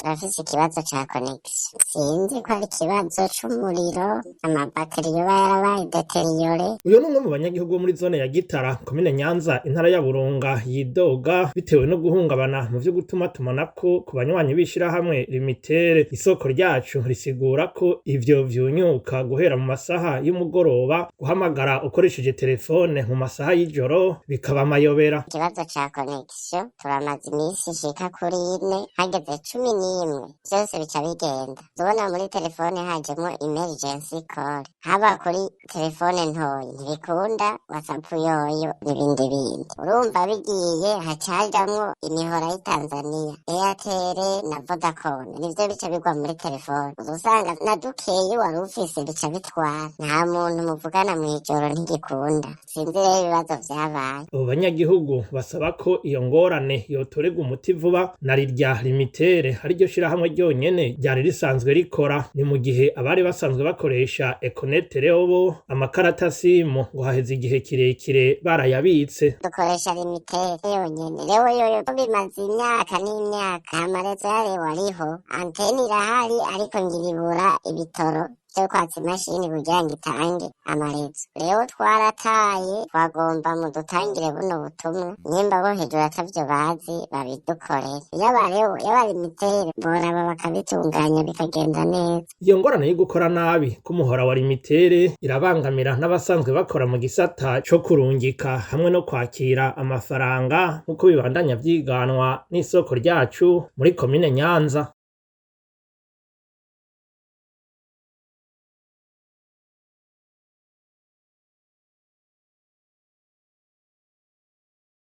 Turafise ikibazo ca connection, sinzi ko ari ikibazo c'umuriro, amabateri yoba yarabaye détérioré. Uyu ni umwe mu banyagihugu bo muri zone ya Gitara, komine Nyanza, intara ya Burunga, yidoga bitewe no guhungabana mu vyo gutumatumanako ku banywanyi b'ishirahamwe Lumitel. Isoko ryacu risigura ko ivyo vyunyuka guhera mu masaha y'umugoroba, guhamagara ukoresheje telefone mu masaha y'ijoro bikaba amayobera. Ikibazo ca connection, turamaze iminsi ishika kuri 4, hageze 11 vyose bica bigenda. Ndabona muri telefone hajemwo emergency call, haba kuri telefone ntoyi ntibikunda, WhatsApp yoyo n'ibindi bindi. Urumva bigiye hacajamwo imihora y'itanzania, Airtel na Vodacom, nivyo bica bigwa muri telefone. Uza usanga na dukeyi wari ufise bica bitwara, nta muntu muvugana mw'ijoro, ntigikunda. Sinzi rero ibibazo vyabaye. Abo banyagihugu basaba ko iyo ngorane yotorerwa umuti vuba, na rirya Lumitel ariryo shirahamwe ryonyene ryari risanzwe rikora. Ni mu gihe abari basanzwe bakoresha Econet rero bo amakarata simu ngo haheze igihe kirekire barayabitse. Dukoresha Lumitel yonyene. Rero yoyo bimaze imyaka n'imyaka, ama réseau yarewe ariho, antenne irahari, ariko ngira ibura ibitoro vyo kwatsa imashini kugira ngo itange ama réseau. Rero twarataye, twagomba mudutangire buno butumwa, nimba bo hejuru atavyo bazi babidukorere. Yaba rero yaba Lumitel, boraba bakabitunganya bikagenda neza. Iyo ngorane yo gukora nabi k'umuhora wa Lumitel irabangamira n'abasanzwe bakora mu gisata co kurungika hamwe no kwakira amafaranga, nk'uko bibandanya vyiganwa n'isoko ryacu muri komine Nyanza.